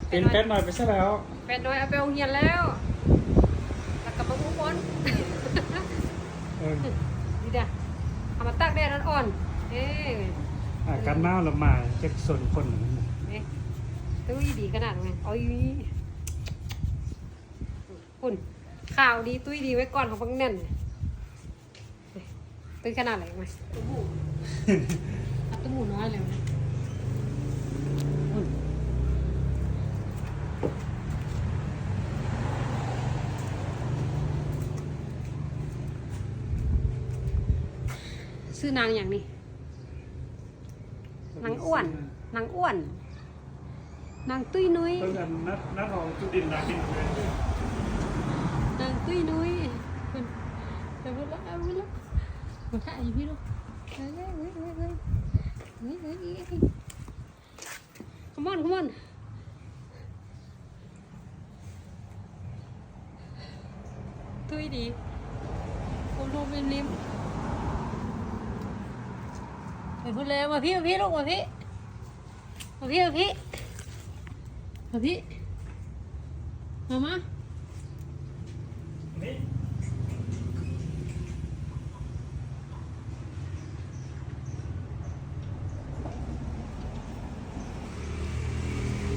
ເປັນແປດນ້ອຍໄປຊະແລ້ວ. ແປດນ້ອຍເອົາໄປໂຮງຮຽນແລ້ວ ແລ້ວກໍມາອຸບົນ. ເອີ ດີດາ ເອົາມາຕາກແດດອ່ອນໆ. ເອີ ອາກາດໜາວລະມາຈັກຊົນຄົນ. ເອີ ຕຸ້ຍດີຂະໜາດແມ່ນ. ໂອ້ຍ ພຸ້ນ ຂາວດີ ຕຸ້ຍດີ ໄວ້ກ່ອນເຮົາບັກແໜ້ນ. ເປັນຂະໜາດໃດມາ ຕຸ້ມໝູ ເອົາຕຸ້ມໝູນ້ອຍແລ້ວນະ. ຊື່ນາງຫຍັງນີ້? ນາງອ້ວນ ນາງອ້ວນ. ນາງຕຸ້ຍນຸ້ຍ ເພິ່ນອັນນັດ ນັດເອົາຈຸດດິນນາກິນເລີຍ. ນາງຕຸ້ຍນຸ້ຍ ເພິ່ນ ໄປພຸ້ນລະ ໄປພຸ້ນລະ. ມາຖ່າຍຢູ່ພີ້ລູກ. ເອີຍ ເອີຍ ເອີຍ ເອີຍ ເອີຍ ເອີຍ ເອີຍ ເອີຍ Come on, come on. ຕຸ້ຍດີ ໂອ້ ໂລມເລັມໆ. ໄປພຸ້ນແລ້ວ. ມາພີ້ ມາພີ້ລູກ ມາພີ້ ມາພີ້ ມາພີ້ ມາພີ້ ມາ ມາ.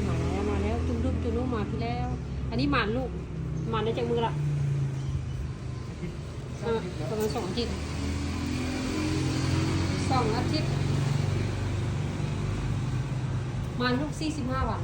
ມາແລ້ວ ມາແລ້ວ ຈຸ້ມລຸ້ມ ຈຸ້ມລຸ້ມ ມາພີ້ແລ້ວ. ອັນນີ້ໝານລູກ ໝານໄດ້ຈັກມື້ລະ? ອາ ປະມານສອງອາທິດ ສອງອາທິດ ໝານລູກສີ່ສິບຫ້າວັນ.